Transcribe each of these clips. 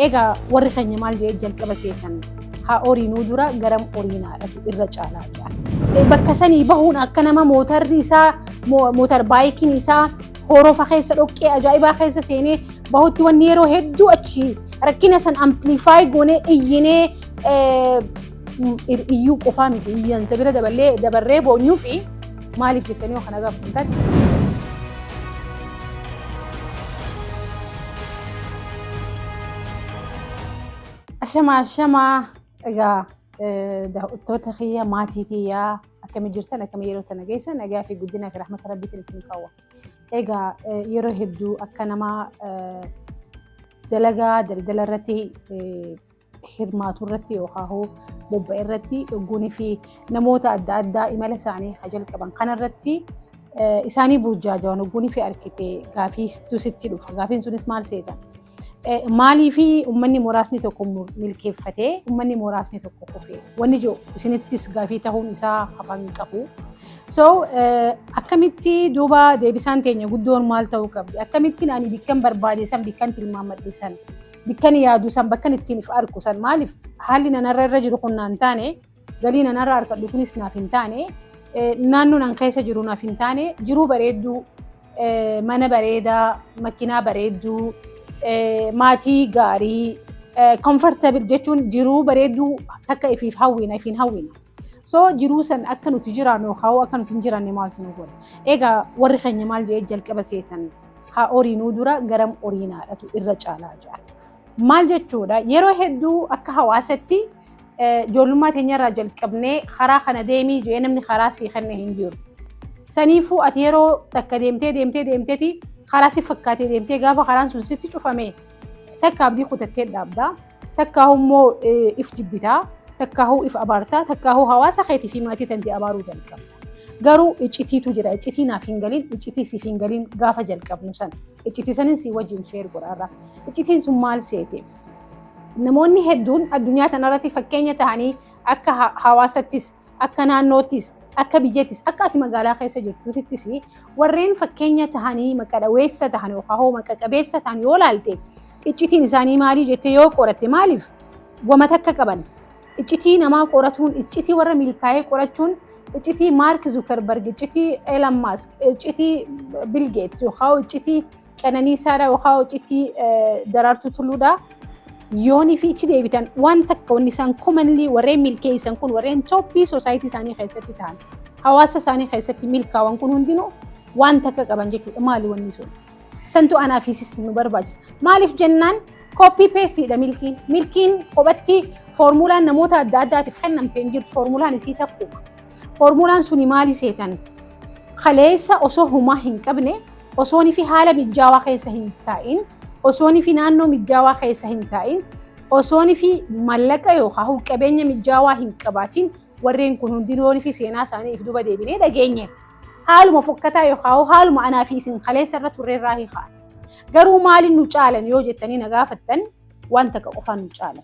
Egaa warri keenya maal jedhee jalqaba seetan haa oriinuu dura garam oriinaadhatu irra caalaa jedha. Bakka sanii bahuun akka nama mootarri isaa mootar baayikiin isaa horofa keessa dhoqqee ajaa'ibaa keessa seenee bahutti wanni yeroo hedduu achi rakkina san amplify goonee iyyinee iyyuu qofaa miti iyyansa bira daballee dabarree boonyuu fi maaliif jettanii yoo kana gaafattan. Ashamaa ashamaa egaa daawwattoota kiyya maatii tiyyaa akkami jirtan akkami yeroo tana geessan nagaa fi guddinaa fi rahmata rabbiitiin isin kaawwa. Egaa yeroo hedduu akka nama dalagaa daldala irratti hirmaatu irratti yookaan bobba'e irratti dhugguunii fi namoota adda addaa imala isaanii ha jalqaban kana irratti isaanii burjaajawan dhugguunii fi argite gaafiitu sitti dhufa. Gaafiin sunis maal seeta? Maalii fi uummanni muraasni tokko milkeeffatee uummanni muraasni tokko kufe wanni jiru isinittis gaafii ta'uun isaa hafan qabu. So akkamitti duuba deebisaan teenya guddoon maal ta'uu qabdi? Akkamittiin ani bikkan barbaade san bikkan tilmaamadhe san bikkan yaadu san bakkan ittiin if arku san maaliif haalli nanarra irra jiru kun naan taane galii nanarra harkadhu kunis naaf hin taane naannoo nan keessa jiru naaf hin taane jiruu bareedduu mana bareedaa makiinaa bareedduu maatii gaarii comfortable jechuun jiruu bareedduu takka ifiif hawwina ifiin hawwina. So jiruu san akka nuti jiraannu yookaan akka nuti hin jiraanne maaltu nu godha? Egaa warri keenya maal jedhee jalqaba seetan haa oriinuu dura garam oriinaadhatu irra caalaa jedha. Maal jechuudha yeroo hedduu akka hawaasatti ijoollummaa teenyarraa jalqabnee karaa kana deemii jedhee namni karaa sii kenne hin jiru. Saniifuu ati yeroo takka deemtee deemtee deemteeti karaa si fakkaatee deemtee gaafa karaan sun sitti cufame takka abdii kutattee dhaabdaa. Takkaa immoo if jibbitaa, takkaa if abaartaa, takkaa hawaasa keetii fi maatii tantee abaaruu jalqabda. Garuu iccitiitu jira. Iccitii naaf hin galin, iccitii siif hin galin gaafa jalqabnu san. Iccitii sanin si wajjin share godhaarra. Iccitiin sun maal seete? Namoonni hedduun addunyaa tanarratti fakkeenya ta'anii akka hawaasattis, akka naannoottis, akka biyyattis, akka ati magaalaa keessa jirtutittis warreen fakkeenya ta'anii maqa dhaweessa ta'an yookaan hoo maqa qabeessa ta'an yoo laalte iccitiin isaanii maalii jettee yoo qoratte maaliif wama takka qaban. Iccitii namaa qoratuun, iccitii warra milkaa'ee qorachuun, iccitii Maark Zuukarbarg, iccitii Elon Musk, iccitii Bill Gates yookaan iccitii Qananiisaadha yookaan iccitii Daraartuu Tulluudha. Yoonii fi ichi deebitan waan takka wanni isaan commonly warreen milkeessan kun warreen toppii society isaanii keessatti ta'an hawaasa isaanii keessatti milkaa'an kun hundinuu waan takka qaban jechuudha. Maali wanni sun? Santu anaafiisis nu barbaachisa. Maaliif jennaan copy pasteiidha milkiin. Milkiin kophatti foormulaan namoota adda addaatiif kennamte hin jirtu. Foormulaan isii takkuma. Foormulaan suni maali seetan? Kaleessa osoo humaa hin qabne, osoonii fi haala mijaawaa keessa hin taa'in, osoonii fi naannoo mijaawaa keessa hin taa'in, osoonii fi mallaqa yookaan qabeenya mijaawaa hin qabaatin warreen kun hundinuu fi seenaa isaanii if duba deebinee dhageenye. Haaluma fokkataa yookaan haaluma anaa fi isin kaleessa irra turreerraa hiikaa. Garuu maaliin nu caalan yoo jettanii na gaafattan waan takka qofaan nu caalan.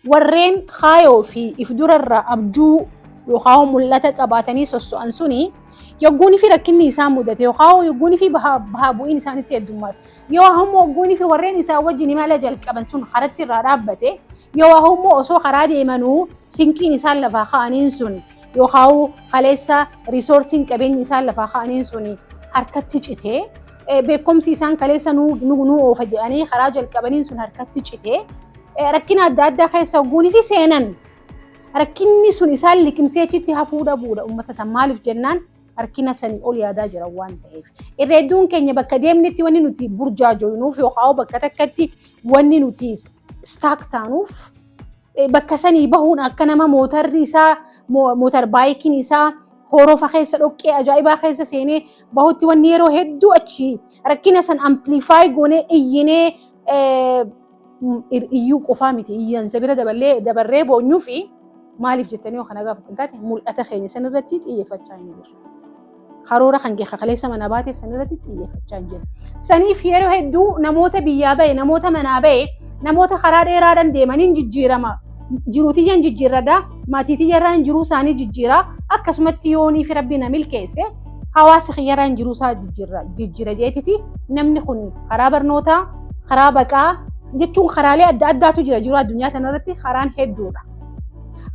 Warreen kaayoo fi if durarraa abjuu yookaan mul'ata qabaatanii sosso'an suni yogguunii fi rakkinni isaan mudate yookaan yogguunii fi bahaa bu'iin isaanitti heddummaatu. Yoo ammoo yogguunii fi warreen isaan wajjin imala jalqaban sun karatti irraa dhaabbate yoo ammoo osoo karaa deemanuu sinqiin isaan lafaa ka'aniin sun yookaan kaleessa resourceiin qabeenyi isaan lafaa ka'aniin sun harkatti citee beekumsi isaan kaleessa nu oofa jedhanii karaa jalqabaniin sun harkatti citee rakkina adda addaa keessa yogguunii fi seenan rakkinni sun isaan liqimsee achitti hafuu dhabuudha uummata san maaliif jennaan rakkina sanii ol yaadaa jiran waan ta'eef. Irra hedduun keenya bakka deemnetti wanni nuti burjaajoynuuf yookaan bakka takkatti wanni nuti stuck taanuuf bakka sanii bahuun akka nama mootarri isaa mootar baayikiin isaa horofa keessa dhoqqee ajaa'ibaa keessa seenee bahutti wanni yeroo hedduu achi rakkina san amplify goonee iyyinee iyyuu qofaa miti iyyansa bira daballee dabarree boonyuu fi maaliif jettanii yoo kana gaafattan taate mul'ata keenya san irratti xiyyeeffachaa hin jirru. Karoora kan kee kaleessa manaa baateef san irratti xiyyeeffachaa hin jiru. Saniif yeroo hedduu namoota biyyaa bahe, namoota manaa bahe, namoota karaa dheeraadhaan deemaniin jijjiirama. Jiruu tiyyaan jijjiirradha, maatii tiyyarraan jiruu isaanii jijjiira, akkasumatti yoonii fi rabbi na milkeesse hawaasa kiyyarraan jiruu isaa jijjiira jeetiti namni kun karaa barnootaa, karaa baqaa, Jechuun karaalee adda addaatu jira jiru addunyaa kanarratti, karaan hedduudha.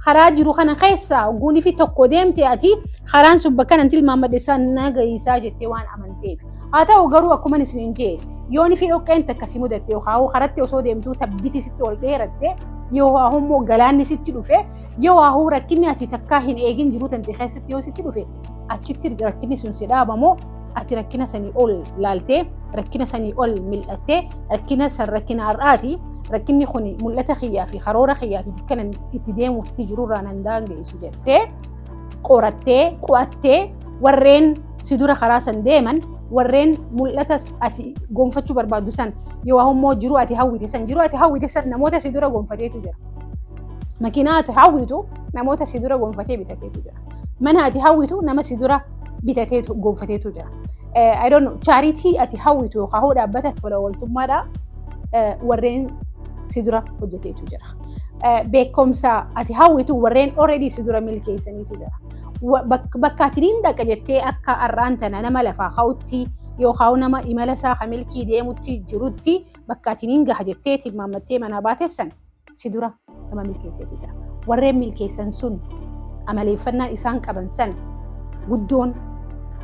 Karaa jiru kana keessa ogguunii fi tokko deemte, ati karaan sun bakka nan tilmaamadhe isaan na gahiisaa jettee waan amanteef. Haa ta'u garuu, akkuma isin hin jee, yooni fi dhoqqeen takka si mudatte yookaan karatti osoo deemtuu tabbiti sitti ol dheeratte, yoo immoo galaanni sitti dhufe, yoo rakkinni ati takkaa hin eegin jiruu tante keessatti yoo sitti dhufe, achitti rakkinni sun si dhaabamoo, ati rakkina sanii ol laaltee, rakkina sanii ol mil'attee, rakkina san rakkina har'aati, rakkinni kun mul'ata kiyyaa fi karoora kiyyaa fi bakka itti deemuutti jirurraa nan daangeessu jettee qorattee qo'attee, warreen si dura karaa san deeman, warreen mul'ata ati gonfachuu barbaaddu san, yoo immoo jiruu ati hawwite san namoota si dura gonfateetu jira. Makiinaa ati hawwitu namoota si dura gonfatee bitateetu jira. Mana ati hawwitu nama si dura bitateetu gonfateetu jira. I don't know, charity ati hawwitu yookaan dhaabbata tola ooltummaadha, warreen si dura hojjeteetu jira. Beekumsa ati hawwitu warreen already si dura milkeessaniitu jira. Bakka ati niin dhaqa jettee akka har'aan tana nama lafaa ka'utti yookaan nama imala isaa milkii deemutti jirutti, bakka ati niin gaha jettee tilmaammattee manaa baateef san si dura nama milkeesseetu jira. Warreen milkeessan sun amaleeffannaan isaan qaban san guddoon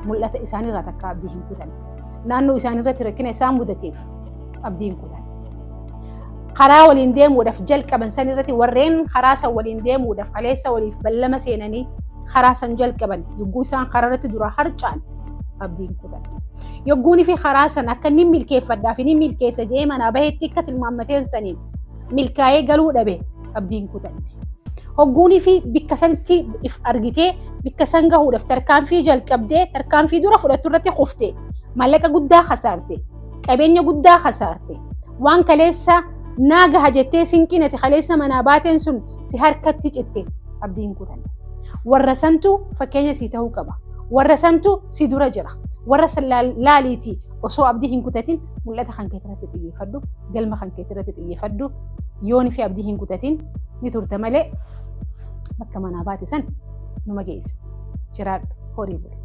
mul'ata isaanirraa takka abdii hin kutan. Naannoo isaanirratti rakkina isaan mudateef abdii hin kutan. Karaa waliin deemuudhaaf jalqaban san irratti warreen karaa san waliin deemuudhaaf kaleessa waliif ballama seenanii karaa san jalqaban, yogguu isaan karaa irratti dura harcaan abdii hin kutan. Yogguuni fi karaa san akka inni milkeeffadhaa fi inni milkeessa jedhee manaa bahetti akka tilmaammateen saniin milkaa'ee galuu dhabe, abdii hin kutanne. Hogguunii fi bikka sanitti if argitee, bikka san gahuudhaaf tarkaanfii jalqabdee, tarkaanfii dura fudhattu irratti kufte, maallaqa guddaa kasaarte, qabeenya guddaa kasaarte, waan kaleessa naa gaha jettee sinqiin ati kaleessa manaa baateen sun si harkatti citte, abdii hin kutanne. Warra santu fakkeenya sii ta'uu qaba. Warra santu si dura jira. Warra san laaliitii osoo abdii hin kutatin mul'ata kan kee irratti xiyyeeffadhu, galma kan kee irratti xiyyeeffadhu. Yooni fi abdii hin kutatin ni turte malee bakka manaa baate san numa geessa. Jiraadhu, horii buli.